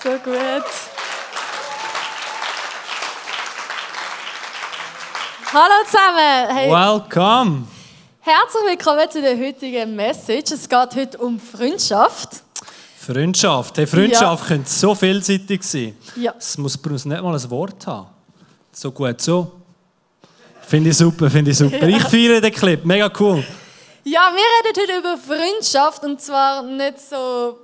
So gut. Hallo zusammen. Hey. Welcome. Herzlich willkommen zu der heutigen Message. Es geht heute um Freundschaft. Freundschaft. Hey, Freundschaft könnte so vielseitig sein. Ja. Es muss nicht mal ein Wort haben. So gut so. Finde ich super, finde ich super. Ich feiere den Clip, mega cool. Ja, wir reden heute über Freundschaft und zwar nicht so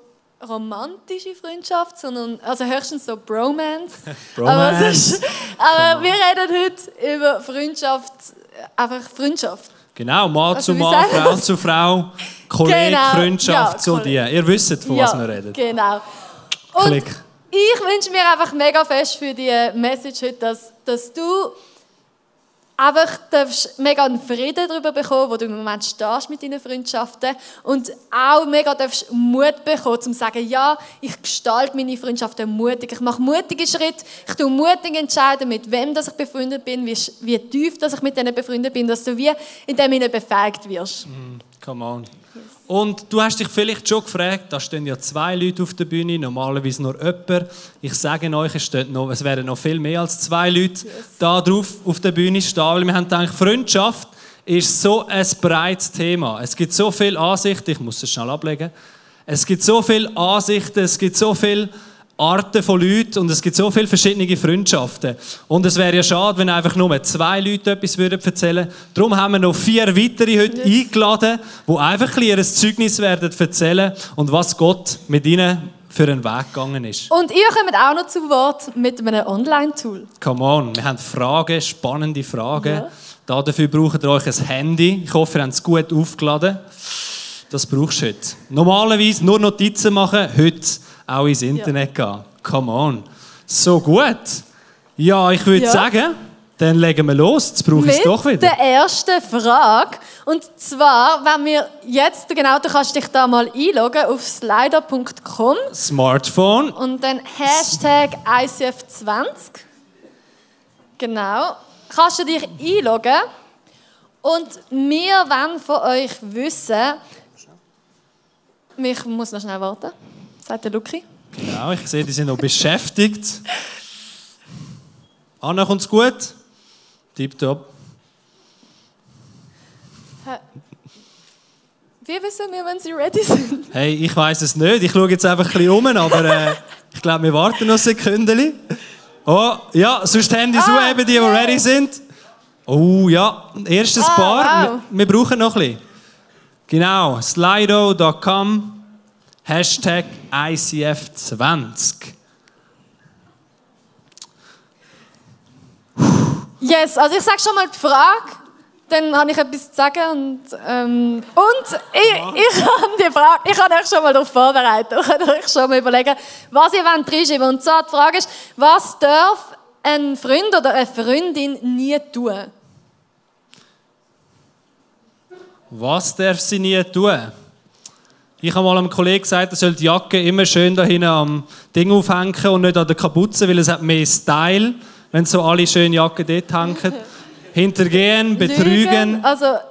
romantische Freundschaft, sondern also höchstens so Bromance. Bromance. Aber wir reden heute über Freundschaft, einfach Freundschaft. Genau, Mann Also, zu wie Mann, sagen Frau wir's? zu Frau, Kollege, Genau. Freundschaft, Ja, so die. Ihr wisst, von was wir reden. Genau. Und Klick. ich wünsche mir einfach mega fest für die Message heute, dass du einfach mega einen Frieden darüber bekommen, wo du im Moment stehst mit deinen Freundschaften und auch mega Mut bekommen, um zu sagen, ja, ich gestalte meine Freundschaften mutig, ich mache mutige Schritte, ich tue mutig entscheiden, mit wem dass ich befreundet bin, wie tief dass ich mit denen befreundet bin, dass du wie in dem Sinne befähigt wirst. Come on. Und du hast dich vielleicht schon gefragt, da stehen ja 2 Leute auf der Bühne, normalerweise nur jemand. Ich sage euch, es werden noch viel mehr als 2 Leute da drauf auf der Bühne stehen, weil wir haben gedacht, Freundschaft ist so ein breites Thema. Es gibt so viele Ansichten, ich muss es schnell ablegen. Es gibt so viele Ansichten, es gibt so viele Arten von Leuten und es gibt so viele verschiedene Freundschaften. Und es wäre ja schade, wenn einfach nur 2 Leute etwas erzählen würden. Darum haben wir noch 4 weitere heute eingeladen, die einfach ihr Zeugnis werden erzählen und was Gott mit ihnen für einen Weg gegangen ist. Und ihr kommt auch noch zu Wort mit einem Online-Tool. Come on, wir haben Fragen, spannende Fragen. Ja. Dafür braucht ihr euch ein Handy. Ich hoffe, ihr habt es gut aufgeladen. Das brauchst du heute. Normalerweise nur Notizen machen, heute auch ins Internet gehen. Come on. So gut. Ja, ich würde sagen, dann legen wir los. Jetzt brauche ich es doch wieder. Mit der ersten Frage. Und zwar, wenn wir jetzt, genau, du kannst dich da mal einloggen auf slido.com. Smartphone. Und dann Hashtag ICF20. Genau. Kannst du dich einloggen. Und wir wollen von euch wissen, ich muss noch schnell warten, sagt der Luki. Genau, ich sehe, die sind noch beschäftigt. Anna, kommt's gut? Tipptopp. Wie wissen wir, wenn sie ready sind? Hey, ich weiss es nicht. Ich schaue jetzt einfach ein bisschen um, aber ich glaube, wir warten noch ein Sekündchen. Oh, ja, sonst die Handys aufheben, die ready sind. Oh ja, erstes Paar. Wow. Wir brauchen noch ein bisschen. Genau, slido.com, Hashtag ICF20. Yes, also ich sage schon mal die Frage, dann habe ich etwas zu sagen und ich habe die Frage, ich habe euch schon mal darauf vorbereitet, ich kann euch schon mal überlegen, was ihr reinschreiben wollt. Und zwar die Frage ist, was darf ein Freund oder eine Freundin nie tun? Was darf sie nie tun? Ich habe mal einem Kollegen gesagt, er soll die Jacke immer schön da hinten am Ding aufhängen und nicht an der Kapuze, weil es hat mehr Style, wenn so alle schöne Jacken dort hängen. Hintergehen, betrügen,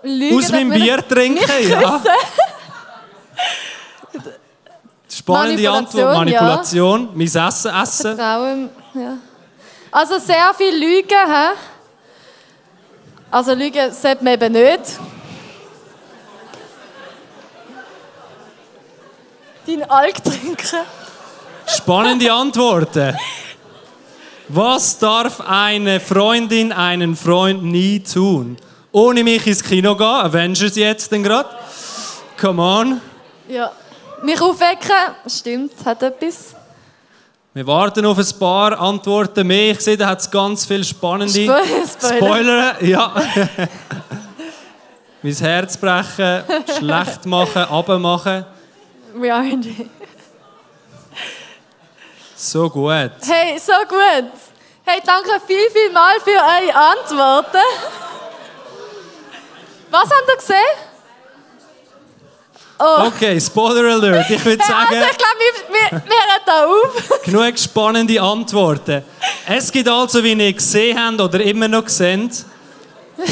Lügen, aus meinem Bier trinken. Ja. Spannende Antwort, Manipulation, ja. Mein Essen. Vertrauen, ja. Also sehr viel Lügen. He? Also Lügen sollte man eben nicht. Dein Alk trinken. Spannende Antworten. Was darf eine Freundin einen Freund nie tun? Ohne mich ins Kino gehen, Avengers jetzt denn gerade. Come on. Ja. Mich aufwecken, stimmt, hat etwas. Wir warten auf ein paar Antworten mehr. Ich sehe, da hat es ganz viele spannende Spoiler. Ja. Mein Herz brechen, schlecht machen, runtermachen. We are indeed. So gut. Hey, so gut. Hey, danke viel mal für eure Antworten. Was habt ihr gesehen? Oh. Okay, Spoiler Alert. Ich würde sagen... Also ich glaube, wir hören da auf. Genug spannende Antworten. Es gibt also, wie ihr gesehen habt oder immer noch seht,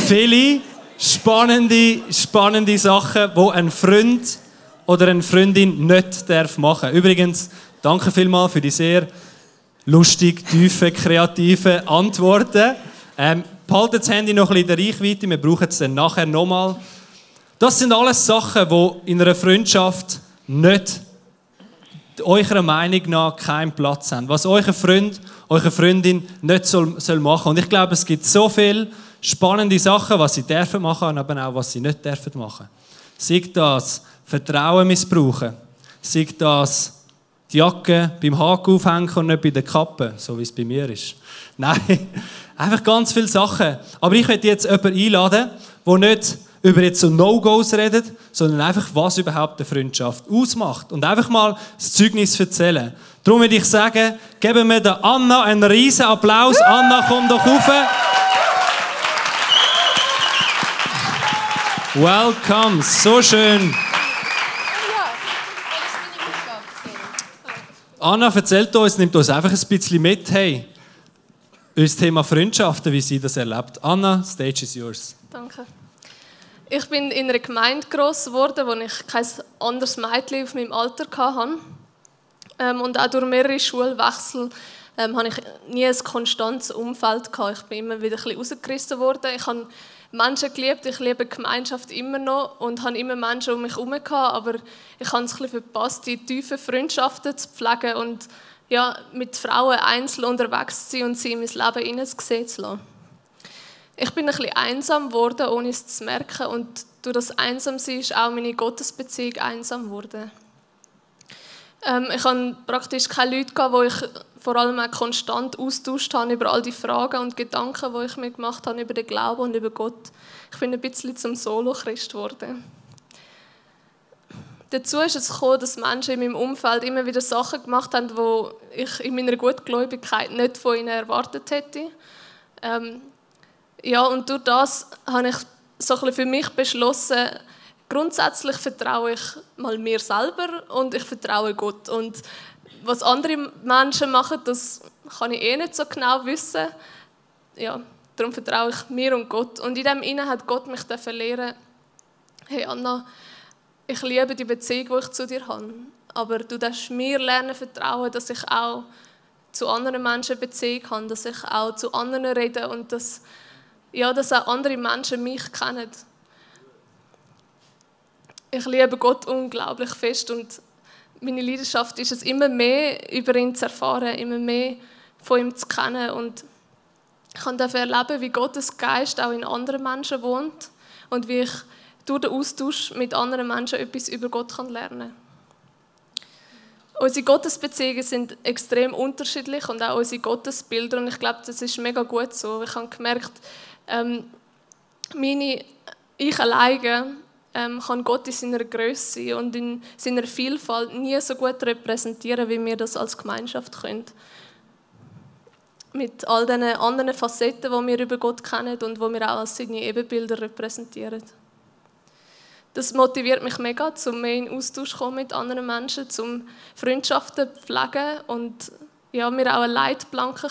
viele spannende Sachen, die ein Freund oder eine Freundin nicht machen darf. Übrigens, danke vielmals für die sehr lustig, tiefe, kreative Antworten. Behaltet das Handy noch ein bisschen in der Reichweite, wir brauchen es dann nachher nochmal. Das sind alles Sachen, die in einer Freundschaft nicht eurer Meinung nach keinen Platz haben. Was euer Freund, eure Freundin nicht soll machen. Und ich glaube, es gibt so viele spannende Sachen, was sie dürfen machen, aber auch, was sie nicht dürfen machen. Sei das Vertrauen missbrauchen, sei das die Jacke beim Haken aufhängen und nicht bei der Kappe, so wie es bei mir ist. Nein, einfach ganz viele Sachen. Aber ich möchte jetzt jemanden einladen, der nicht über jetzt so No-Gos redet, sondern einfach, was überhaupt eine Freundschaft ausmacht. Und einfach mal das Zeugnis erzählen. Darum würde ich sagen, geben wir der Anna einen riesen Applaus. Anna, komm doch rauf. Welcome, so schön. Anna erzählt uns, nimmt uns einfach ein bisschen mit, hey, unser Thema Freundschaften, wie sie das erlebt. Anna, stage is yours. Danke. Ich bin in einer Gemeinde gross geworden, wo ich kein anderes Mädchen auf meinem Alter hatte. Und auch durch mehrere Schulwechsel hatte ich nie ein konstantes Umfeld. Ich bin immer wieder ein bisschen rausgerissen worden. Ich habe Menschen geliebt, ich liebe Gemeinschaft immer noch und habe immer Menschen um mich herum gehabt, aber ich habe es ein bisschen verpasst, die tiefen Freundschaften zu pflegen und ja, mit Frauen einzeln unterwegs zu sein und sie in mein Leben hineingesehen zu lassen. Ich bin ein bisschen einsam geworden, ohne es zu merken, und durch das Einsamsein ist auch meine Gottesbeziehung einsam geworden. Ich hatte praktisch keine Leute, die ich vor allem auch konstant austauscht habe über all die Fragen und Gedanken, die ich mir gemacht habe über den Glauben und über Gott. Ich bin ein bisschen zum Solo-Christ geworden. Dazu ist es gekommen, dass Menschen in meinem Umfeld immer wieder Sachen gemacht haben, die ich in meiner Gutgläubigkeit nicht von ihnen erwartet hätte. Ja, und durch das habe ich so ein bisschen für mich beschlossen, grundsätzlich vertraue ich mal mir selber und ich vertraue Gott. Und was andere Menschen machen, das kann ich nicht so genau wissen. Ja, darum vertraue ich mir und Gott. Und in dem Innen hat Gott mich lehren, hey Anna, ich liebe die Beziehung, die ich zu dir habe. Aber du darfst mir lernen vertrauen, dass ich auch zu anderen Menschen eine Beziehung habe, dass ich auch zu anderen rede und dass auch andere Menschen mich kennen. Ich liebe Gott unglaublich fest und meine Leidenschaft ist es, immer mehr über ihn zu erfahren, immer mehr von ihm zu kennen. Und ich durfte erleben, wie Gottes Geist auch in anderen Menschen wohnt und wie ich durch den Austausch mit anderen Menschen etwas über Gott lernen kann. Unsere Gottesbeziehungen sind extrem unterschiedlich und auch unsere Gottesbilder. Und ich glaube, das ist mega gut so. Ich habe gemerkt, ich alleine kann Gott in seiner Grösse und in seiner Vielfalt nie so gut repräsentieren, wie wir das als Gemeinschaft können. Mit all den anderen Facetten, die wir über Gott kennen und die wir auch als seine Ebenbilder repräsentieren. Das motiviert mich mega, um mehr in Austausch zu kommen mit anderen Menschen, um Freundschaften zu pflegen und mir auch eine Leitplanke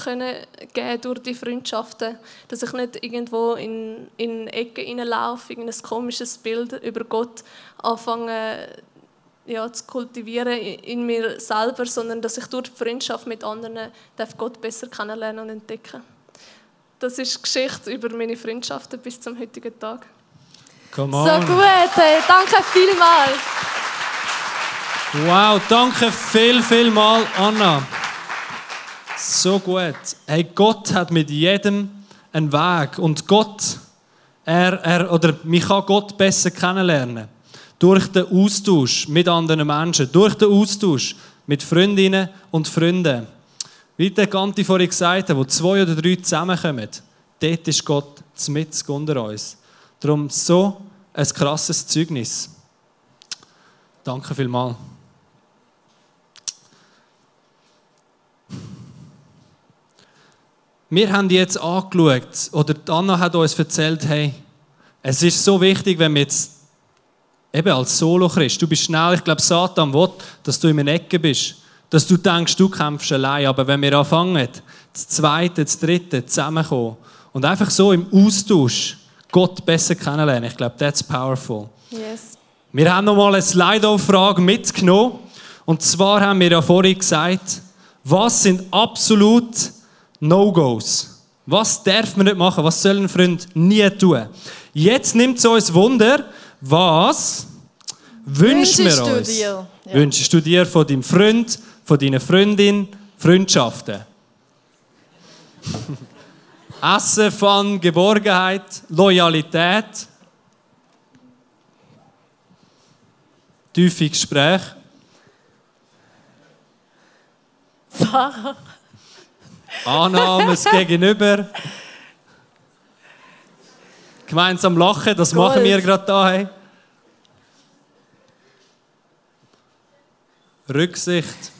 geben durch die Freundschaften, dass ich nicht irgendwo in Ecken hineinlaufe, irgendein komisches Bild über Gott anfange zu kultivieren in mir selber, sondern dass ich durch die Freundschaft mit anderen Gott besser kennenlernen und entdecken. Das ist die Geschichte über meine Freundschaften bis zum heutigen Tag. Come on. So gut, hey, danke vielmals. Wow, danke vielmals, Anna. So gut. Hey, Gott hat mit jedem einen Weg und Gott, mich kann Gott besser kennenlernen. Durch den Austausch mit anderen Menschen, durch den Austausch mit Freundinnen und Freunden. Wie der Ganti vorhin gesagt hat, wo 2 oder 3 zusammenkommen, dort ist Gott mitten unter uns. Darum so ein krasses Zeugnis. Danke vielmals. Wir haben jetzt angeschaut, oder Anna hat uns erzählt, hey, es ist so wichtig, wenn wir jetzt eben als Solo-Christ, du bist schnell, ich glaube, Satan will, dass du in einer Ecke bist, dass du denkst, du kämpfst allein, aber wenn wir anfangen, das Zweite, das Dritte zusammenkommen und einfach so im Austausch Gott besser kennenlernen, ich glaube, that's powerful. Yes. Wir haben noch mal eine Slido-Frage mitgenommen und zwar haben wir ja vorhin gesagt, Was sind absolut No-Gos? Was darf man nicht machen? Was soll ein Freund nie tun? Jetzt nimmt es uns Wunder, was wünschen wir uns? Ja. Wünschst du dir von deinem Freund, von deiner Freundin Freundschaften? Essen, Fun, Geborgenheit, Loyalität, tiefe Gespräche. Sarah. Annahme, das Gegenüber. Gemeinsam lachen, das Gold. machen wir gerade da. Hey. Rücksicht.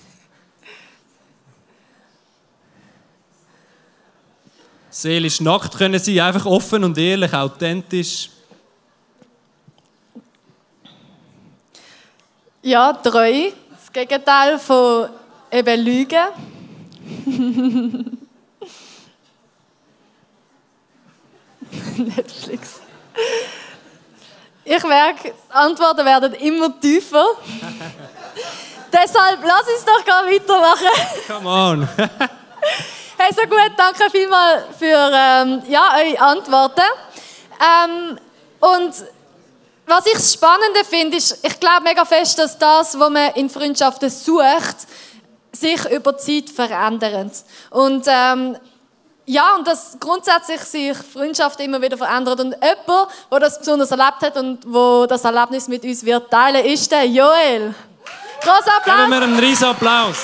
Seelisch nackt können sein, einfach offen und ehrlich, authentisch. Ja, treu. Das Gegenteil von eben Lügen. Netflix. Ich merke, die Antworten werden immer tiefer. Deshalb lass uns doch gar weitermachen. Come on. Hey, so gut, danke vielmals für eure Antworten. Und was ich das Spannende finde, ist, ich glaube mega fest, dass das, was man in Freundschaften sucht, sich über die Zeit verändert. Und und dass grundsätzlich sich Freundschaften immer wieder verändert. Und jemand, der das besonders erlebt hat und wo das Erlebnis mit uns wird teilen, ist der Joel. Großer Applaus! Geben wir einen riesen Applaus.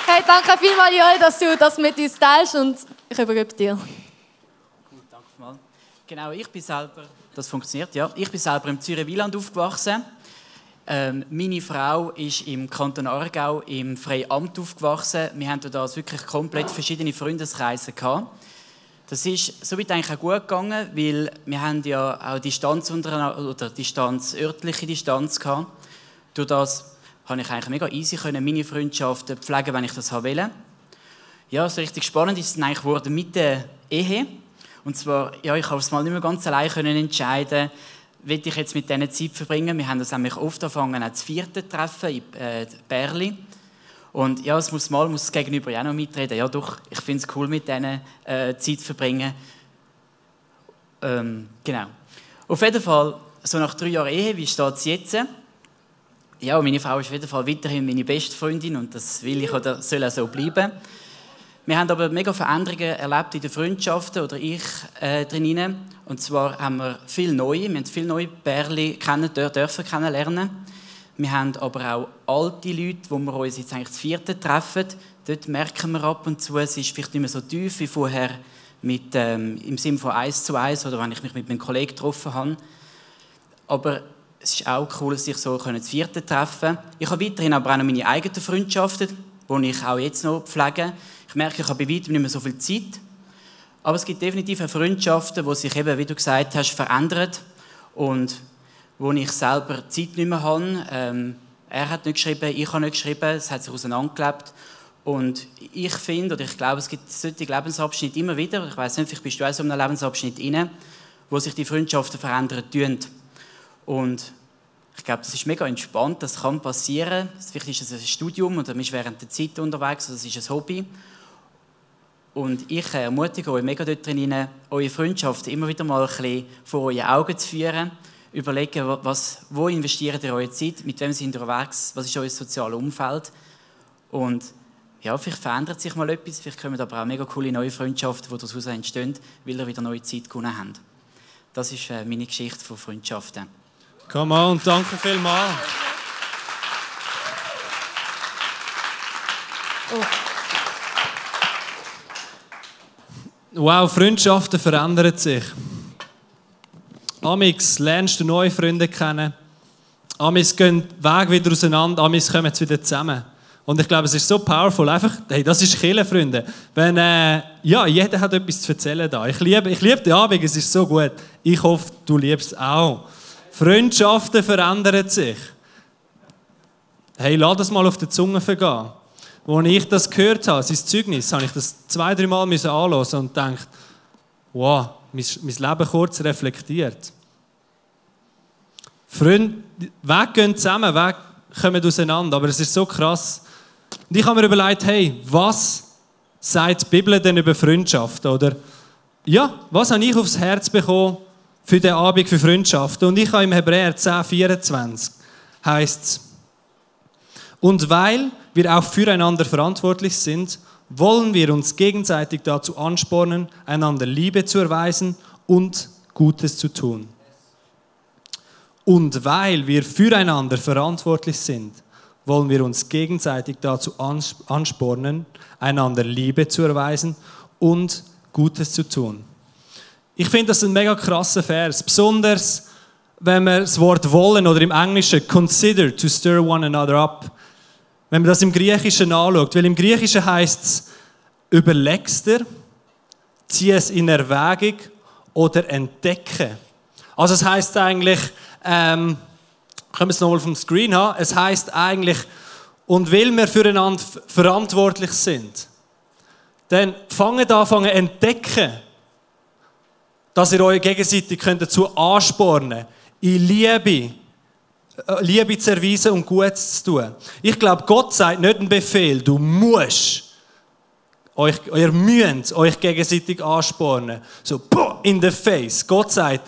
Hey, danke vielmals, Joel, dass du das mit uns teilst und ich übergebe dir. Gut, danke mal. Genau, ich bin selber, das funktioniert, ja. Ich bin selber im Zürich-Wieland aufgewachsen. Meine Frau ist im Kanton Aargau im Freiamt aufgewachsen. Wir haben da wirklich komplett verschiedene Freundeskreise gehabt. Das ist somit eigentlich auch gut gegangen, weil wir haben ja auch Distanz oder örtliche Distanz gehabt. Durch das konnte ich eigentlich mega easy meine Freundschaften pflegen, wenn ich das wollte. Ja, so richtig spannend ist es eigentlich geworden mit der Ehe. Und zwar, ja, ich konnte es mal nicht mehr ganz allein entscheiden, will ich jetzt mit denen Zeit verbringen. Wir haben uns nämlich oft angefangen, auch zu vierten treffen in Bärli. Und ja, es muss das Gegenüber ja auch noch mitreden. Ja, doch, ich finde es cool, mit denen Zeit zu verbringen. Genau. Auf jeden Fall, so nach 3 Jahren Ehe, wie steht es jetzt? Ja, meine Frau ist auf jeden Fall weiterhin meine beste Freundin und das will ich oder soll auch so bleiben. Wir haben aber mega Veränderungen erlebt in den Freundschaften, oder ich drinnen. Und zwar haben wir viele neue Pärchen dürfen kennenlernen. Wir haben aber auch alte Leute, wo wir uns jetzt eigentlich das 4. treffen. Dort merken wir ab und zu, es ist vielleicht nicht mehr so tief wie vorher im Sinne von 1:1 oder wenn ich mich mit meinem Kollegen getroffen habe. Aber es ist auch cool, sich so das 4. treffen. Ich habe weiterhin aber auch noch meine eigenen Freundschaften, die ich auch jetzt noch pflege. Ich merke, ich habe bei weitem nicht mehr so viel Zeit. Aber es gibt definitiv Freundschaften, die sich eben, wie du gesagt hast, verändern. Und wo ich selber Zeit nicht mehr habe. Er hat nicht geschrieben, ich habe nicht geschrieben. Es hat sich auseinandergelebt. Und ich finde, oder ich glaube, es gibt solche Lebensabschnitte immer wieder. Ich weiss nicht, vielleicht bist du auch so in einem Lebensabschnitt rein, wo sich die Freundschaften verändern tun. Und ich glaube, das ist mega entspannt, das kann passieren. Vielleicht ist es ein Studium oder man ist während der Zeit unterwegs, oder es ist ein Hobby. Und ich ermutige euch mega dort drin, eure Freundschaften immer wieder mal ein bisschen vor euren Augen zu führen. Überlegen, wo investiert ihr eure Zeit, mit wem seid ihr unterwegs, was ist euer soziales Umfeld. Und ja, vielleicht verändert sich mal etwas, vielleicht kommen aber auch mega coole neue Freundschaften, die daraus entstehen, weil ihr wieder neue Zeit gewonnen habt. Das ist meine Geschichte von Freundschaften. Come on, danke vielmals. Oh. Wow, Freundschaften verändern sich. Amix lernst du neue Freunde kennen. Amix gehen die Wege wieder auseinander. Amix kommen jetzt wieder zusammen. Und ich glaube, es ist so powerful. Einfach, hey, das ist Kirche, Freunde. Wenn, jeder hat etwas zu erzählen da. Ich liebe den Abend, es ist so gut. Ich hoffe, du liebst es auch. Freundschaften verändern sich. Hey, lass das mal auf der Zunge vergehen. Als ich das gehört habe, sein Zeugnis, habe ich das 2-3 Mal anhören und gedacht, wow, mein Leben kurz reflektiert. Wege gehen zusammen, Wege kommen auseinander, aber es ist so krass. Und ich habe mir überlegt, hey, was sagt die Bibel denn über Freundschaft? Oder ja, was habe ich aufs Herz bekommen für den Abend für Freundschaft? Und ich habe im Hebräer 10,24 heisst es: Und weil wir auch füreinander verantwortlich sind, wollen wir uns gegenseitig dazu anspornen, einander Liebe zu erweisen und Gutes zu tun. Und weil wir füreinander verantwortlich sind, wollen wir uns gegenseitig dazu anspornen, einander Liebe zu erweisen und Gutes zu tun. Ich finde das ein mega krasser Vers, besonders wenn wir das Wort wollen oder im Englischen consider, to stir one another up, wenn man das im Griechischen anschaut. Weil im Griechischen heisst es, überlegst dir, zieh es in Erwägung oder entdecke. Also es heisst eigentlich, können wir es nochmal vom Screen haben, es heisst eigentlich, und weil wir füreinander verantwortlich sind, dann fangt an entdecken, dass ihr euch gegenseitig dazu anspornen könnt, in Liebe zu erweisen und Gutes zu tun. Ich glaube, Gott sagt nicht einen Befehl, du musst. Ihr müsst euch gegenseitig anspornen. So, in the face. Gott sagt,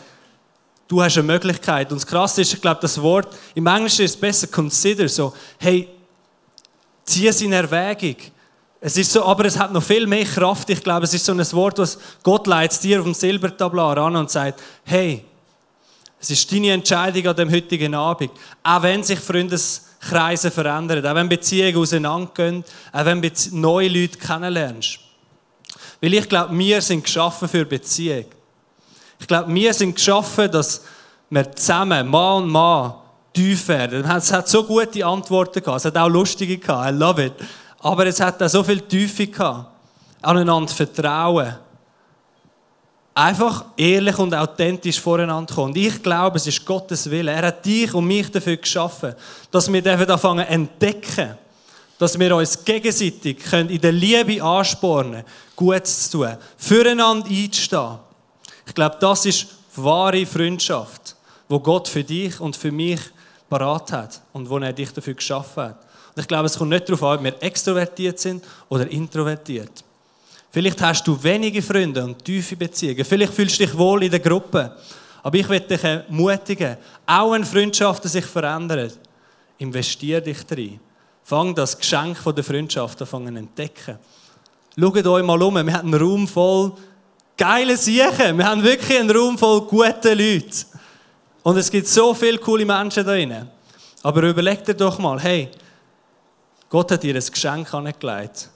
du hast eine Möglichkeit. Und das Krasse ist, ich glaube, das Wort, im Englischen ist es besser consider, so, hey, zieh es in Erwägung. Es ist so, aber es hat noch viel mehr Kraft. Ich glaube, es ist so ein Wort, was Gott leitet dir auf dem Silbertablett an und sagt, hey, es ist deine Entscheidung an dem heutigen Abend. Auch wenn sich Freundeskreise verändern, auch wenn Beziehungen auseinandergehen, auch wenn du neue Leute kennenlernst. Weil ich glaube, wir sind geschaffen für Beziehung. Ich glaube, wir sind geschaffen, dass wir zusammen, Mann und Mann, tief werden. Es hat so gute Antworten gehabt, es hat auch lustige gehabt, I love it. Aber es hat auch so viel Tiefe gehabt. Aneinander vertrauen. Einfach ehrlich und authentisch voreinander kommen. Und ich glaube, es ist Gottes Wille. Er hat dich und mich dafür geschaffen, dass wir anfangen zu entdecken, dass wir uns gegenseitig in der Liebe anspornen, Gutes zu tun, füreinander einzustehen. Ich glaube, das ist wahre Freundschaft, wo Gott für dich und für mich parat hat und wo er dich dafür geschaffen hat. Und ich glaube, es kommt nicht darauf an, ob wir extrovertiert sind oder introvertiert. Vielleicht hast du wenige Freunde und tiefe Beziehungen. Vielleicht fühlst du dich wohl in der Gruppe. Aber ich möchte dich ermutigen, auch wenn Freundschaften sich verändern, investier dich rein. Fang das Geschenk der Freundschaft an zu entdecken. Schaut euch mal um, wir haben einen Raum voll geile Siechen. Wir haben wirklich einen Raum voll gute Leute. Und es gibt so viele coole Menschen da drin. Aber überleg dir doch mal, hey, Gott hat dir ein Geschenk angelegt.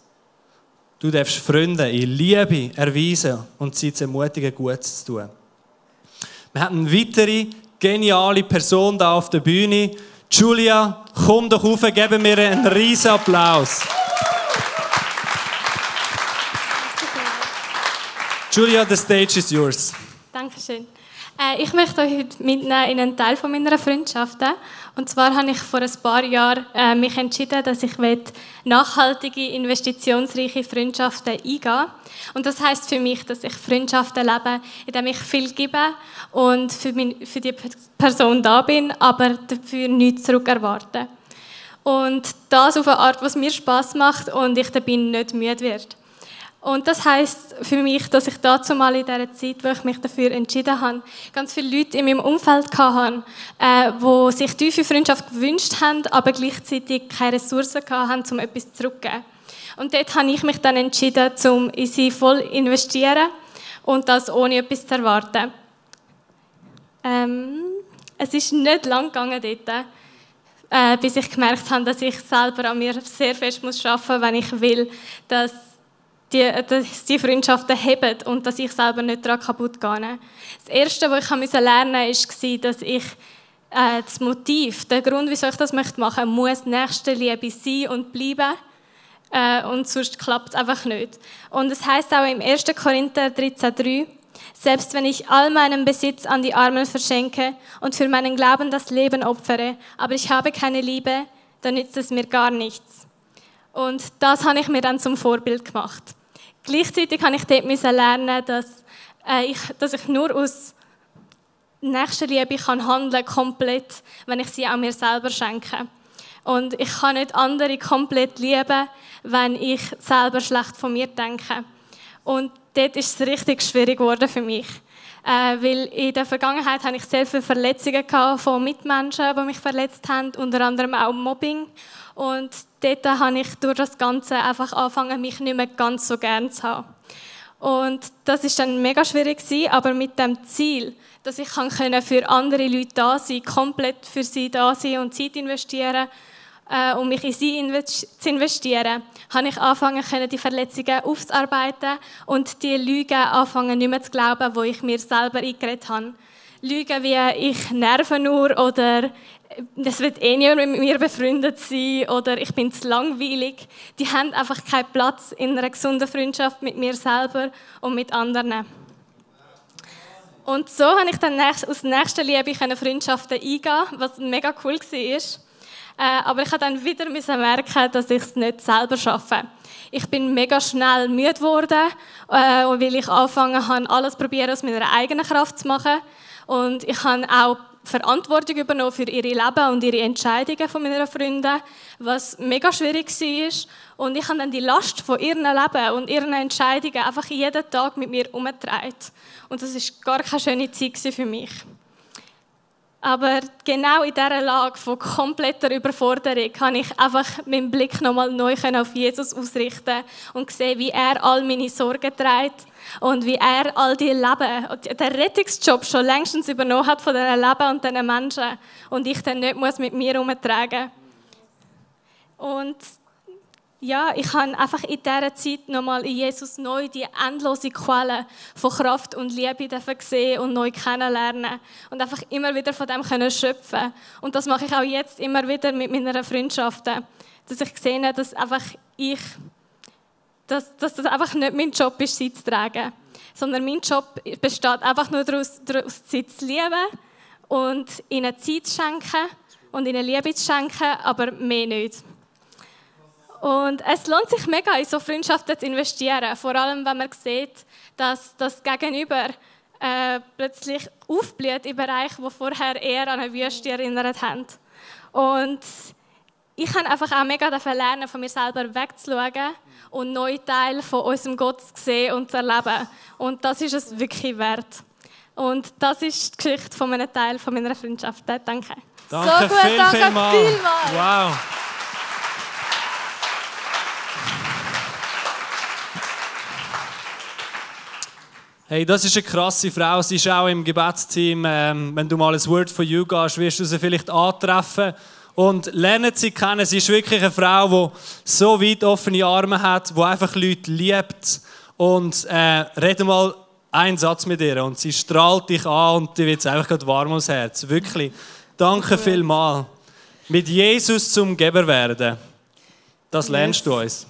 Du darfst Freunde in Liebe erweisen und sie zu ermutigen, Gutes zu tun. Wir haben eine weitere geniale Person hier auf der Bühne. Julia, komm doch rauf, geben wir einen riesen Applaus. Julia, the stage is yours. Dankeschön. Ich möchte euch heute mitnehmen in einen Teil meiner Freundschaften. Und zwar habe ich vor ein paar Jahren mich entschieden, dass ich nachhaltige, investitionsreiche Freundschaften eingehen. Und das heisst für mich, dass ich Freundschaften lebe, indem ich viel gebe und für die Person da bin, aber dafür nichts zurück erwarte. Und das auf eine Art, was mir Spass macht und ich dabei nicht müde werde. Und das heisst für mich, dass ich dazu mal in dieser Zeit, wo ich mich dafür entschieden habe, ganz viele Leute in meinem Umfeld hatte, die sich tiefe Freundschaft gewünscht haben, aber gleichzeitig keine Ressourcen hatten, um etwas zurückzugeben. Und dort habe ich mich dann entschieden, um in sie voll zu investieren und das ohne etwas zu erwarten. Es ist nicht lang gegangen dort, bis ich gemerkt habe, dass ich selber an mir sehr fest arbeiten muss, wenn ich will, dass die Freundschaften heben und dass ich selber nicht daran kaputt gehe. Das Erste, was ich lernen musste, war, dass ich das Motiv, der Grund, wieso ich das machen möchte, muss Nächstenliebe sein und bleiben. Und sonst klappt es einfach nicht. Und es heisst auch im 1. Korinther 13,3: Selbst wenn ich all meinen Besitz an die Armen verschenke und für meinen Glauben das Leben opfere, aber ich habe keine Liebe, dann nützt es mir gar nichts. Und das habe ich mir dann zum Vorbild gemacht. Gleichzeitig musste ich dort lernen, dass ich nur aus Nächstenliebe kann handeln komplett, wenn ich sie auch mir selber schenke. Und ich kann nicht andere komplett lieben, wenn ich selber schlecht von mir denke. Und dort ist es richtig schwierig geworden für mich. Weil in der Vergangenheit hatte ich sehr viele Verletzungen von Mitmenschen, die mich verletzt haben, unter anderem auch Mobbing. Und dort habe ich durch das Ganze einfach angefangen, mich nicht mehr ganz so gern zu haben. Und das war dann mega schwierig, aber mit dem Ziel, dass ich für andere Leute da sein kann, komplett für sie da sein und Zeit investieren, um mich in sie zu investieren, habe ich angefangen, die Verletzungen aufzuarbeiten und die Lügen anfangen, nicht mehr zu glauben, die ich mir selber eingeredet habe. Lügen wie «ich nerve nur» oder «es wird eh niemand mit mir befreundet sein» oder «ich bin zu langweilig», die haben einfach keinen Platz in einer gesunden Freundschaft mit mir selber und mit anderen. Und so konnte ich dann aus Nächstenliebe Freundschaften eingehen, was mega cool war. Aber ich musste dann wieder merken, dass ich es nicht selber schaffe. Ich bin mega schnell müde geworden, weil ich angefangen habe, alles probieren, aus meiner eigenen Kraft zu machen. Und ich habe auch Verantwortung übernommen für ihre Leben und ihre Entscheidungen von meinen Freunden, was mega schwierig war. Und ich habe dann die Last von ihrem Leben und ihren Entscheidungen einfach jeden Tag mit mir herumgetragen. Und das war gar keine schöne Zeit für mich. Aber genau in dieser Lage von kompletter Überforderung kann ich einfach meinen Blick nochmal neu auf Jesus ausrichten und sehen, wie er all meine Sorgen trägt und wie er all die Leben, den Rettungsjob schon längstens übernommen hat von diesen Leben und diesen Menschen und ich dann nicht mit mir herumtragen muss. Und ja, ich habe einfach in dieser Zeit nochmal in Jesus neu die endlose Quelle von Kraft und Liebe sehen und neu kennenlernen und einfach immer wieder von dem schöpfen. Und das mache ich auch jetzt immer wieder mit meinen Freundschaften, dass ich sehe, dass das einfach nicht mein Job ist, sie zu tragen, sondern mein Job besteht einfach nur daraus, sie zu lieben und ihnen Zeit zu schenken und ihnen Liebe zu schenken, aber mehr nicht. Und es lohnt sich mega, in so Freundschaften zu investieren. Vor allem, wenn man sieht, dass das Gegenüber plötzlich aufblüht in Bereichen, die vorher eher an eine Wüste erinnert haben. Und ich habe einfach auch mega lernen, von mir selber wegzuschauen und neue Teile von unserem Gott zu sehen und zu erleben. Und das ist es wirklich wert. Und das ist die Geschichte von einem Teil von meiner Freundschaft. Danke. Danke so gut, vielmals. Wow. Hey, das ist eine krasse Frau. Sie ist auch im Gebetsteam. Wenn du mal ein Word for You gehst, wirst du sie vielleicht antreffen. Und lernen sie kennen. Sie ist wirklich eine Frau, die so weit offene Arme hat, die einfach Leute liebt. Und rede mal einen Satz mit ihr. Und sie strahlt dich an und dir wird es einfach gerade warm ums Herz. Wirklich. Danke vielmals. Mit Jesus zum Geber werden. Das lernst du uns.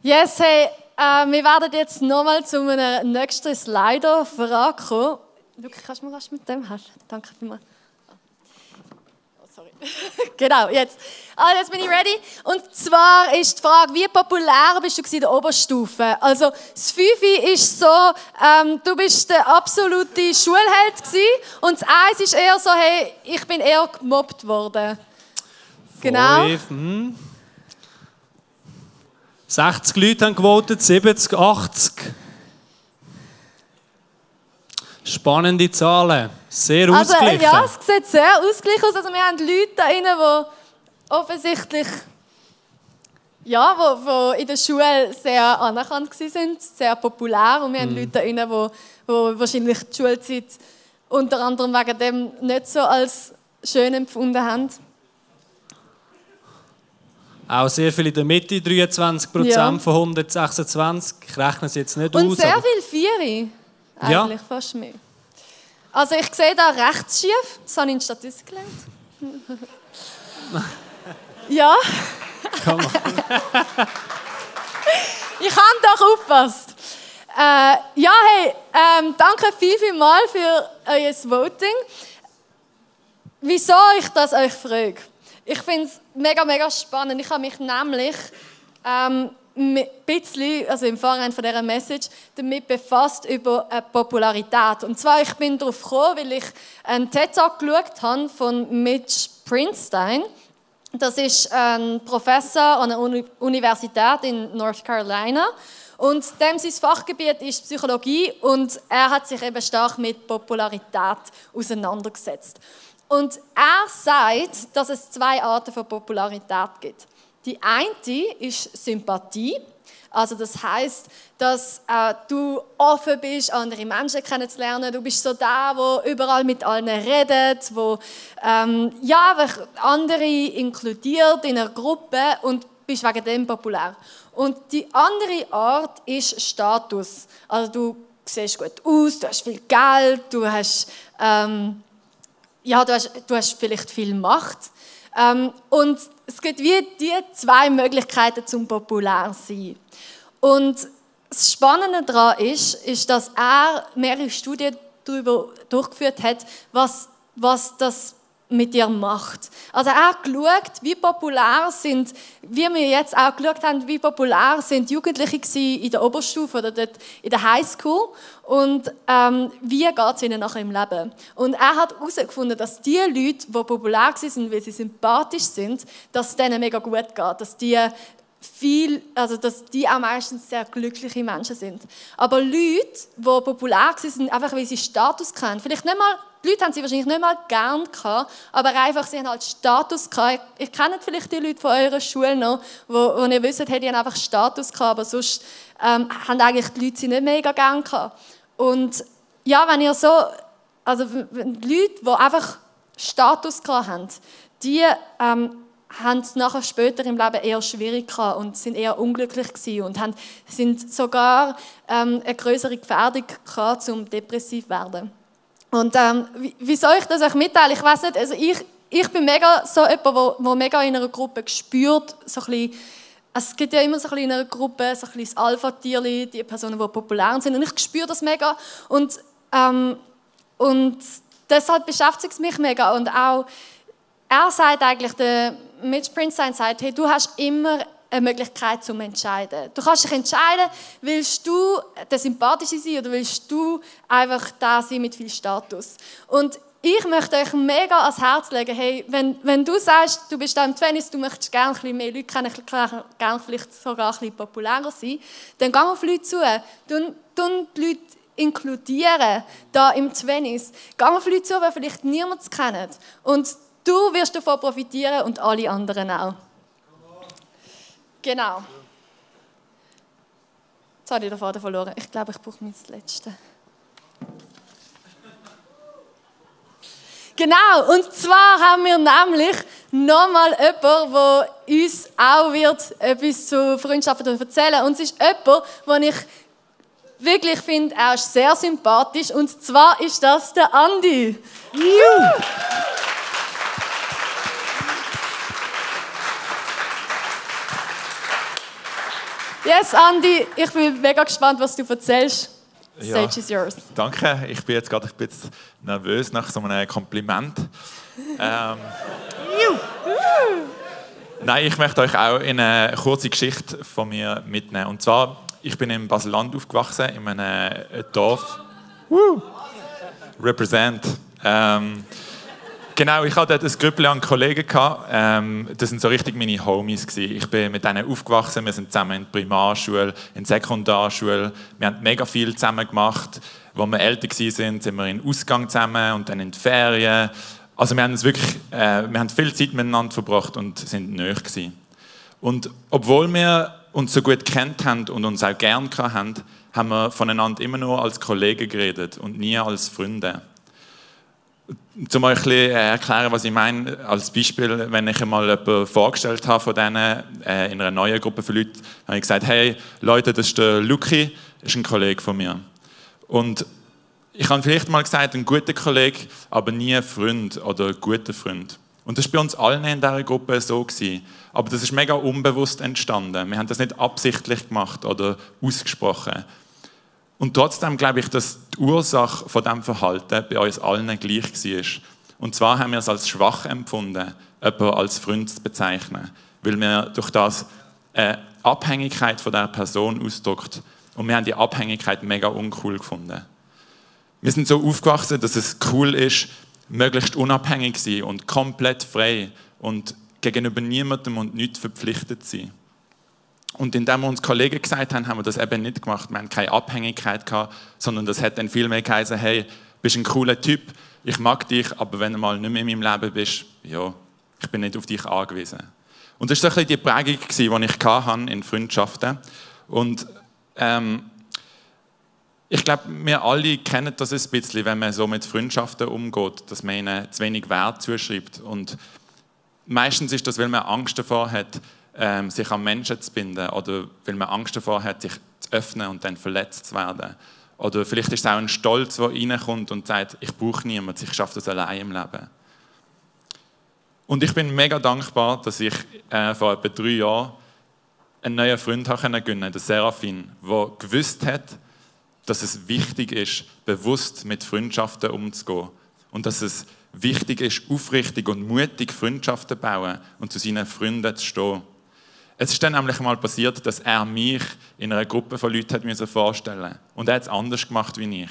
Yes, hey. Wir werden jetzt nochmal zu einem nächsten Slider vorankommen. Luca, kannst du mir was mit dem helfen? Danke vielmals. Oh, sorry. Genau, jetzt. Also jetzt bin ich ready. Und zwar ist die Frage, wie populär bist du in der Oberstufe? Also das Fünfi ist so, du bist der absolute Schulheld gewesen. Und das Eins ist eher so, hey, ich bin eher gemobbt worden. Genau. 60 Leute haben gewotet, 70, 80. Spannende Zahlen. Sehr ausgeglichen. Ja, es sieht sehr ausgeglichen aus. Also wir haben Leute da drin, die offensichtlich wo in der Schule sehr anerkannt waren, sehr populär. Und wir haben Leute da drin, die wahrscheinlich die Schulzeit unter anderem wegen dem nicht so als schön empfunden haben. Auch sehr viel in der Mitte, 23% von 126. Ich rechne es jetzt nicht aus. Und sehr viel Vieri. Eigentlich fast mehr. Also ich sehe da rechts schief. Das habe ich in Statistik gelernt. Ja. Ich habe doch aufgepasst. Danke vielmals für euer Voting. Wieso ich das euch frage? Ich finde es mega, mega spannend. Ich habe mich nämlich ein bisschen, also im Vorhinein von dieser Message, damit befasst über Popularität. Und zwar, ich bin darauf gekommen, weil ich einen TED-Talk geschaut habe von Mitch Brinstein. Das ist ein Professor an einer Universität in North Carolina. Und dem sein Fachgebiet ist Psychologie und er hat sich eben stark mit Popularität auseinandergesetzt. Und er sagt, dass es 2 Arten von Popularität gibt. Die eine ist Sympathie. Also das heisst, dass du offen bist, andere Menschen kennenzulernen. Du bist so der, der überall mit allen redet, der andere inkludiert in einer Gruppe und bist wegen dem populär. Und die andere Art ist Status. Also du siehst gut aus, du hast viel Geld, du hast vielleicht viel Macht. Und es gibt wie die 2 Möglichkeiten zum populär sein. Und das Spannende daran ist, dass er mehrere Studien darüber durchgeführt hat, was das mit dir macht. Also er hat geschaut, wie populär sind, wie wir jetzt auch geschaut haben, wie populär sind Jugendliche in der Oberstufe oder dort in der Highschool und wie geht es ihnen nachher im Leben. Und er hat herausgefunden, dass die Leute, die populär sind, weil sie sympathisch sind, dass es denen mega gut geht, dass die auch meistens sehr glückliche Menschen sind. Aber Leute, die populär sind, einfach weil sie Status hatten, vielleicht nicht mal, die Leute haben sie wahrscheinlich nicht mal gern gehabt, aber einfach, sie haben halt Status gehabt. Ihr kennt vielleicht die Leute von eurer Schule noch, wo ihr wisst, hey, die haben einfach Status gehabt, aber sonst haben eigentlich die Leute sie nicht mega gern gehabt. Und ja, wenn ihr so, also Leute, die einfach Status gehabt haben, die haben es nachher später im Leben eher schwierig gehabt und sind eher unglücklich gewesen und sind sogar eine größere Gefährdung gehabt, um depressiv zu werden. Und wie soll ich das euch mitteilen? Ich weiß nicht, also ich bin mega so jemand, der mega in einer Gruppe spürt, so ein bisschen, es gibt ja immer so ein bisschen in einer Gruppe so ein bisschen das Alpha-Tierli, die Personen, die populär sind, und ich spüre das mega und deshalb beschäftigt es mich mega und auch er sagt eigentlich, der Mitch Brinstein sagt, hey, du hast immer eine Möglichkeit zum Entscheiden. Du kannst dich entscheiden, willst du der Sympathische sein oder willst du einfach da sein mit viel Status. Und ich möchte euch mega ans Herz legen, hey, wenn du sagst, du bist da im Tennis, du möchtest gerne ein bisschen mehr Leute kennen, gerne vielleicht sogar ein bisschen populärer sein, dann geh auf Leute zu, tun die Leute inkludieren, da im Tennis. Geh auf Leute zu, die vielleicht niemand kennt. Und du wirst davon profitieren und alle anderen auch. Genau. Jetzt habe ich den Faden verloren. Ich glaube, ich brauche mein letztes. Genau, und zwar haben wir nämlich nochmal jemanden, der uns auch etwas zu Freundschaften erzählen wird. Und es ist jemand, den ich wirklich finde, er ist sehr sympathisch. Und zwar ist das der Andi. Yes, Andi, ich bin mega gespannt, was du erzählst. The stage is yours. Danke, ich bin jetzt gerade ein bisschen nervös nach so einem Kompliment. Nein, ich möchte euch auch in eine kurze Geschichte von mir mitnehmen. Und zwar, ich bin in Basel-Land aufgewachsen, in einem Dorf. Represent. Genau, ich hatte dort ein Grüppchen an Kollegen. Das waren so richtig meine Homies. Ich bin mit denen aufgewachsen, wir sind zusammen in der Primarschule, in der Sekundarschule. Wir haben mega viel zusammen gemacht. Als wir älter waren, sind wir in den Ausgang zusammen und dann in die Ferien. Also wir haben viel Zeit miteinander verbracht und sind nahe gewesen. Und obwohl wir uns so gut kennt haben und uns auch gern hatten, haben wir voneinander immer nur als Kollegen geredet und nie als Freunde. Um euch ein bisschen erklären, was ich meine, als Beispiel, wenn ich einmal jemanden vorgestellt habe von denen, in einer neuen Gruppe von Leuten, habe ich gesagt, hey Leute, das ist der Luki, das ist ein Kollege von mir. Und ich habe vielleicht mal gesagt, ein guter Kollege, aber nie ein Freund oder ein guter Freund. Und das war bei uns allen in dieser Gruppe so gewesen. Aber das ist mega unbewusst entstanden. Wir haben das nicht absichtlich gemacht oder ausgesprochen. Und trotzdem glaube ich, dass die Ursache von diesem Verhalten bei uns allen gleich war. Und zwar haben wir es als schwach empfunden, jemanden als Freund zu bezeichnen. Weil wir durch das Abhängigkeit von dieser Person ausdrückt. Und wir haben die Abhängigkeit mega uncool gefunden. Wir sind so aufgewachsen, dass es cool ist, möglichst unabhängig zu sein und komplett frei und gegenüber niemandem und nichts verpflichtet zu sein. Und indem wir uns Kollegen gesagt haben, haben wir das eben nicht gemacht. Wir haben keine Abhängigkeit gehabt, sondern das hat dann viel mehr geheißen, hey, bist ein cooler Typ, ich mag dich, aber wenn du mal nicht mehr in meinem Leben bist, ja, ich bin nicht auf dich angewiesen. Und das war so ein bisschen die Prägung, die ich hatte in Freundschaften. Und ich glaube, wir alle kennen das ein bisschen, wenn man so mit Freundschaften umgeht, dass man ihnen zu wenig Wert zuschreibt. Und meistens ist das, weil man Angst davor hat, sich an Menschen zu binden oder weil man Angst davor hat, sich zu öffnen und dann verletzt zu werden. Oder vielleicht ist es auch ein Stolz, der reinkommt und sagt, ich brauche niemanden, ich schaffe das allein im Leben. Und ich bin mega dankbar, dass ich vor etwa 3 Jahren einen neuen Freund gewinnen konnte, den Serafin, der gewusst hat, dass es wichtig ist, bewusst mit Freundschaften umzugehen. Und dass es wichtig ist, aufrichtig und mutig Freundschaften zu bauen und zu seinen Freunden zu stehen. Es ist dann nämlich mal passiert, dass er mich in einer Gruppe von Leuten vorstellen musste. Und er hat es anders gemacht wie ich.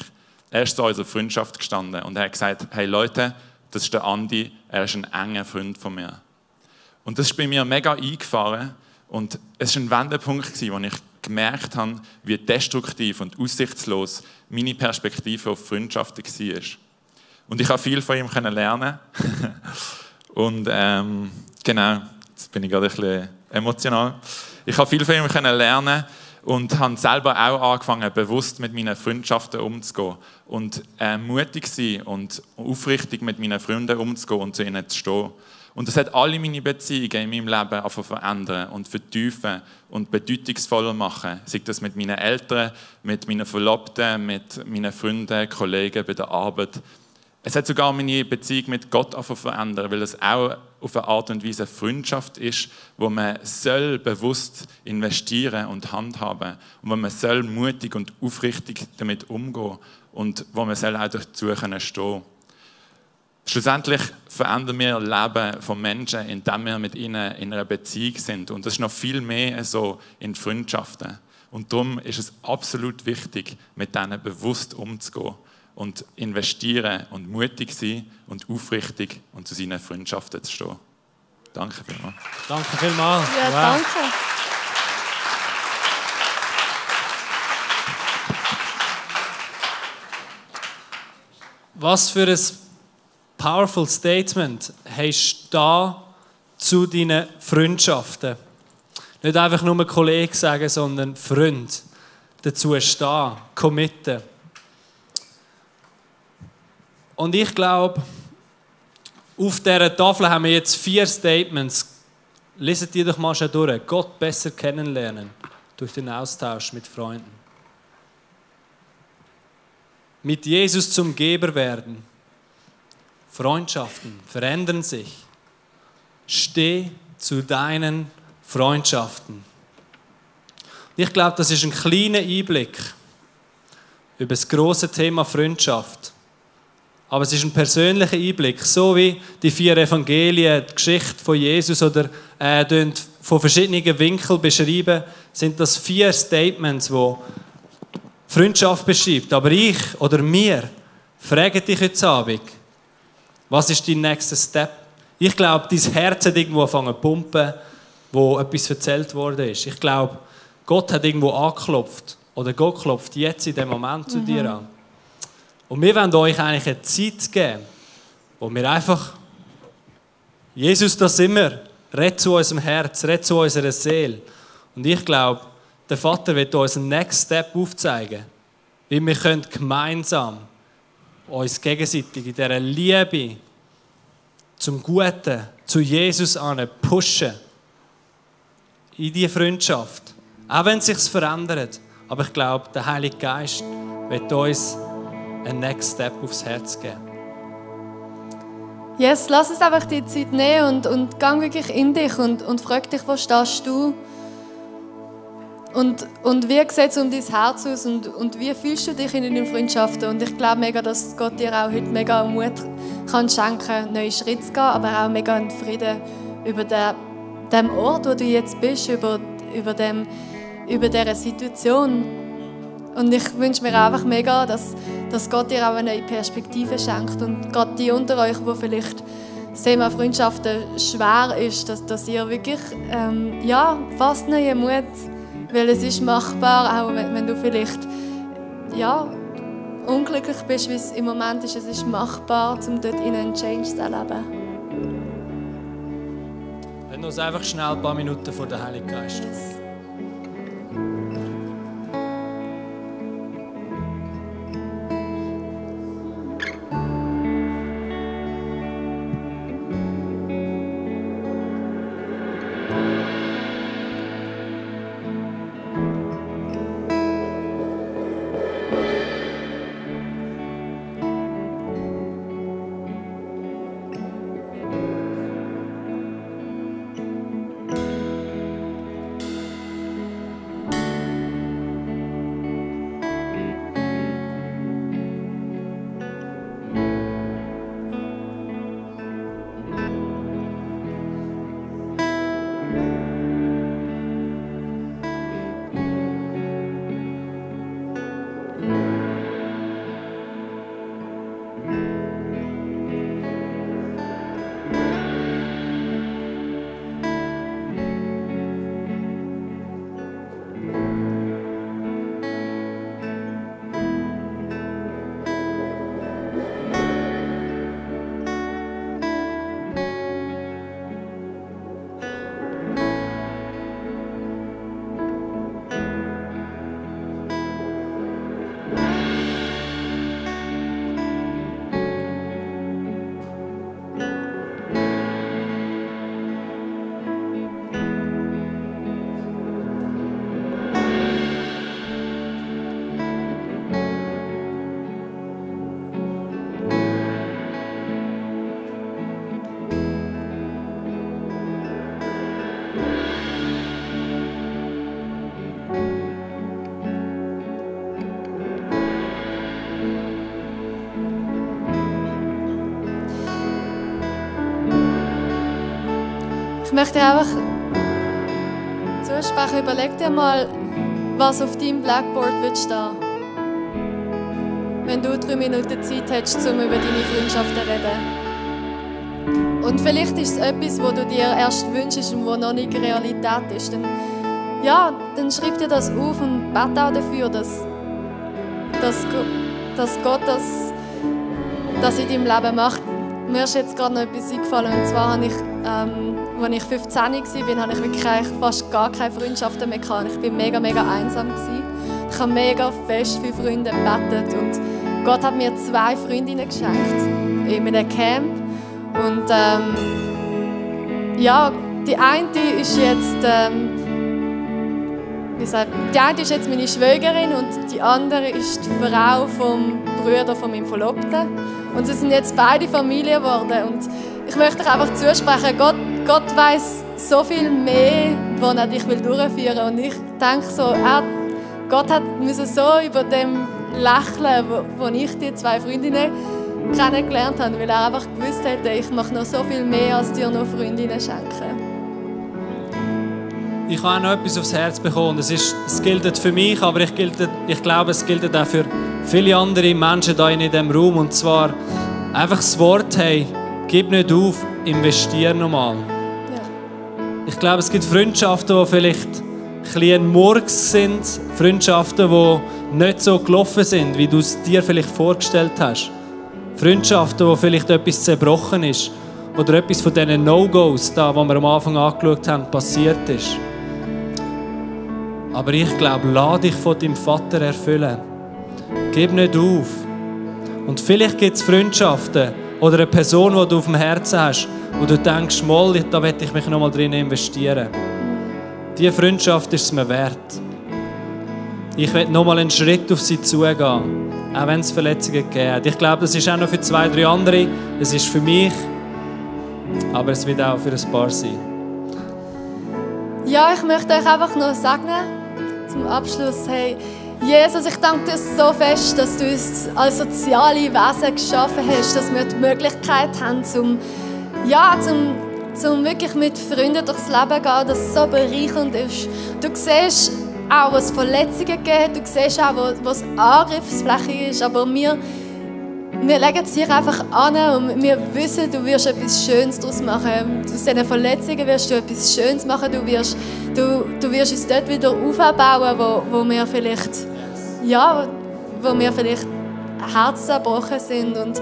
Er ist zu unserer Freundschaft gestanden und er hat gesagt, hey Leute, das ist der Andi, er ist ein enger Freund von mir. Und das ist bei mir mega eingefahren und es war ein Wendepunkt, wo ich gemerkt habe, wie destruktiv und aussichtslos meine Perspektive auf Freundschaften war. Und ich habe viel von ihm lernen. Und genau, jetzt bin ich gerade ein bisschen emotional. Ich habe viel von ihm lernen und habe selber auch angefangen, bewusst mit meinen Freundschaften umzugehen und mutig sein und aufrichtig mit meinen Freunden umzugehen und zu ihnen zu stehen. Und das hat alle meine Beziehungen in meinem Leben verändern und vertiefen und bedeutungsvoller machen. Sei das mit meinen Eltern, mit meinen Verlobten, mit meinen Freunden, Kollegen bei der Arbeit. Es hat sogar meine Beziehung mit Gott verändern, weil es auch auf eine Art und Weise eine ist, wo man soll bewusst investieren und handhaben und wo man soll mutig und aufrichtig damit umgehen und wo man soll auch dazu stehen können. Schlussendlich verändern wir das Leben von Menschen, indem wir mit ihnen in einer Beziehung sind. Und das ist noch viel mehr so in Freundschaften. Und darum ist es absolut wichtig, mit denen bewusst umzugehen und investieren und mutig sein und aufrichtig und zu seinen Freundschaften zu stehen. Danke vielmals. Danke vielmals. Ja, danke. Was für ein powerful Statement hast du da zu deinen Freundschaften? Nicht einfach nur Kollege sagen, sondern Freund. Dazu stehen, committen. Und ich glaube, auf dieser Tafel haben wir jetzt 4 Statements. Leset die doch mal schon durch. Gott besser kennenlernen durch den Austausch mit Freunden. Mit Jesus zum Geber werden. Freundschaften verändern sich. Steh zu deinen Freundschaften. Ich glaube, das ist ein kleiner Einblick über das grosse Thema Freundschaft. Aber es ist ein persönlicher Einblick, so wie die 4 Evangelien, die Geschichte von Jesus oder von verschiedenen Winkeln beschreiben, sind das 4 Statements, die Freundschaft beschreibt. Aber ich oder wir fragen dich heute Abend, was ist dein nächster Step? Ich glaube, dein Herz hat irgendwo angefangen zu pumpen, wo etwas erzählt worden ist. Ich glaube, Gott hat irgendwo angeklopft. Oder Gott klopft jetzt in dem Moment zu dir an. Und wir wollen euch eigentlich eine Zeit geben, wo wir einfach, Jesus, da sind wir, red zu unserem Herz, red zu unserer Seele. Und ich glaube, der Vater wird uns einen Next Step aufzeigen, wie wir können gemeinsam uns gegenseitig in dieser Liebe zum Guten, zu Jesus an pushen. In diese Freundschaft. Auch wenn es sich verändert. Aber ich glaube, der Heilige Geist wird uns einen Next Step aufs Herz geben. Yes, lass uns einfach die Zeit nehmen und geh wirklich in dich und frag dich, wo stehst du? Und wie sieht es um dein Herz aus und wie fühlst du dich in deinen Freundschaften? Und ich glaube mega, dass Gott dir auch heute mega Mut kann schenken, neue Schritte zu gehen, aber auch mega einen Frieden über dem Ort, wo du jetzt bist, über über dieser Situation. Und ich wünsche mir einfach mega, dass Gott dir auch eine neue Perspektive schenkt. Und gerade die unter euch, die vielleicht das Thema Freundschaften schwer ist, dass ihr wirklich fast neuen Mut, weil es ist machbar, auch wenn du vielleicht unglücklich bist, wie es im Moment ist. Es ist machbar, um dort in einen Change zu erleben. Wenn du uns einfach schnell ein paar Minuten vor der Heiligen Geist. Yes. Ich möchte einfach zusprechen, überleg dir mal, was auf deinem Blackboard wird stehen. Wenn du 3 Minuten Zeit hättest, um über deine Freundschaften zu reden. Und vielleicht ist es etwas, was du dir erst wünschst und was noch nicht Realität ist. Dann schreib dir das auf und bete auch dafür, dass Gott das in deinem Leben macht. Mir ist jetzt gerade noch etwas eingefallen, und zwar habe ich, als ich 15 war, habe ich wirklich fast gar keine Freundschaften mehr gehabt. Ich war mega, mega einsam. Ich habe mega fest für Freunde gebetet und Gott hat mir 2 Freundinnen geschenkt in einem Camp. Und die eine ist jetzt meine Schwägerin und die andere ist die Frau vom Bruder von meinem Verlobten. Und sie sind jetzt beide Familie geworden. Und ich möchte euch einfach zusprechen, Gott weiss so viel mehr, was er dich durchführen will. Und ich denke so, Gott musste so über dem lächeln, wo ich die 2 Freundinnen kennengelernt habe, weil er einfach gewusst hätte, ich mache noch so viel mehr, als dir noch Freundinnen schenken. Ich habe auch noch etwas aufs Herz bekommen. Es gilt für mich, aber ich glaube, es gilt auch für viele andere Menschen hier in diesem Raum. Und zwar einfach das Wort, hey, gib nicht auf, investiere nochmal. Ja. Ich glaube, es gibt Freundschaften, die vielleicht ein Murks sind. Freundschaften, die nicht so gelaufen sind, wie du es dir vielleicht vorgestellt hast. Freundschaften, wo vielleicht etwas zerbrochen ist. Oder etwas von diesen No-Gos, die wir am Anfang angeschaut haben, passiert ist. Aber ich glaube, lass dich von deinem Vater erfüllen. Gib nicht auf. Und vielleicht gibt es Freundschaften oder eine Person, die du auf dem Herzen hast, wo du denkst, mal, da möchte ich mich noch mal drin investieren. Diese Freundschaft ist es mir wert. Ich will noch mal einen Schritt auf sie zugehen, auch wenn es Verletzungen gibt. Ich glaube, das ist auch noch für 2, 3 andere. Es ist für mich, aber es wird auch für ein paar sein. Ja, ich möchte euch einfach noch sagen, zum Abschluss, hey, Jesus, ich danke dir so fest, dass du uns als soziale Wesen geschaffen hast, dass wir die Möglichkeit haben, zum um wirklich mit Freunden durchs Leben zu gehen, das so bereichernd ist. Du siehst auch, was Verletzungen gibt, du siehst auch, was Angriffsfläche ist, aber wir legen es dir einfach an und wir wissen, du wirst etwas Schönes daraus machen. Aus diesen Verletzungen wirst du etwas Schönes machen, du wirst uns dort wieder aufbauen, wo wir vielleicht herzenbrochen sind. Und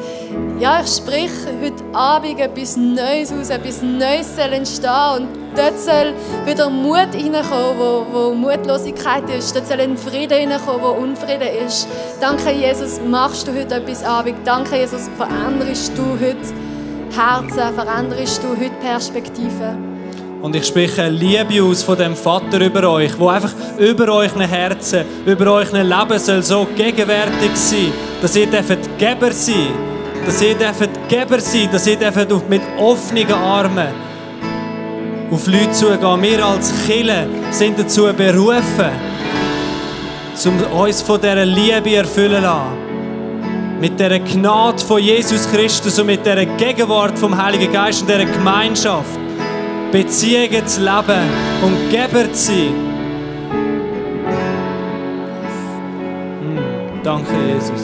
ja, ich spreche heute Abend etwas Neues aus, etwas Neues soll entstehen und dort soll wieder Mut reinkommen, wo Mutlosigkeit ist. Dort soll ein Frieden reinkommen, wo Unfrieden ist. Danke, Jesus, machst du heute etwas Abend. Danke, Jesus, veränderst du heute Herzen, veränderst du heute Perspektiven. Und ich spreche Liebe aus von dem Vater über euch, wo einfach über euren Herzen, über euren Leben soll so gegenwärtig sein, dass ihr Geber sein dürft, dass ihr Geber sein, dass ihr mit offenen Armen auf Leute zugehen. Wir als Kirche sind dazu berufen, uns von dieser Liebe erfüllen zu lassen. Mit dieser Gnade von Jesus Christus und mit dieser Gegenwart vom Heiligen Geist und dieser Gemeinschaft Beziehungen zu leben und Geber zu sein. Danke, Jesus.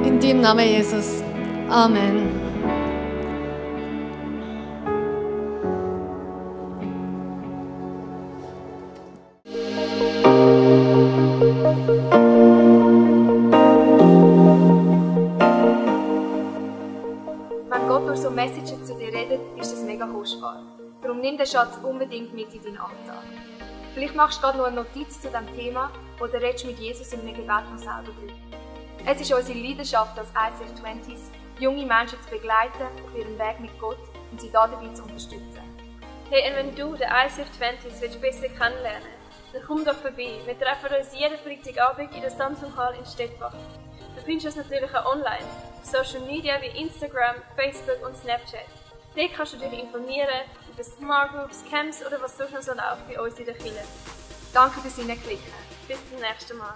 In deinem Namen, Jesus. Amen. Wenn Gott durch so Messages zu dir redet, ist das mega kostbar. Darum nimm den Schatz unbedingt mit in deinen Alltag. Vielleicht machst du gerade noch eine Notiz zu diesem Thema oder redest mit Jesus in einem Gebet noch selber drüber. Es ist unsere Leidenschaft als ICF 20s, junge Menschen zu begleiten auf ihrem Weg mit Gott und sie dabei zu unterstützen. Hey, und wenn du den ICF 20s besser kennenlernen willst, dann komm doch vorbei. Wir treffen uns jeden Freitagabend in der Samsung Hall in Stettbach. Du findest uns natürlich auch online, auf Social Media wie Instagram, Facebook und Snapchat. Dort kannst du dich informieren über Smart Groups, Camps oder was sonst noch so läuft bei uns in der Kirche. Danke fürs Hineinklicken. Bis zum nächsten Mal.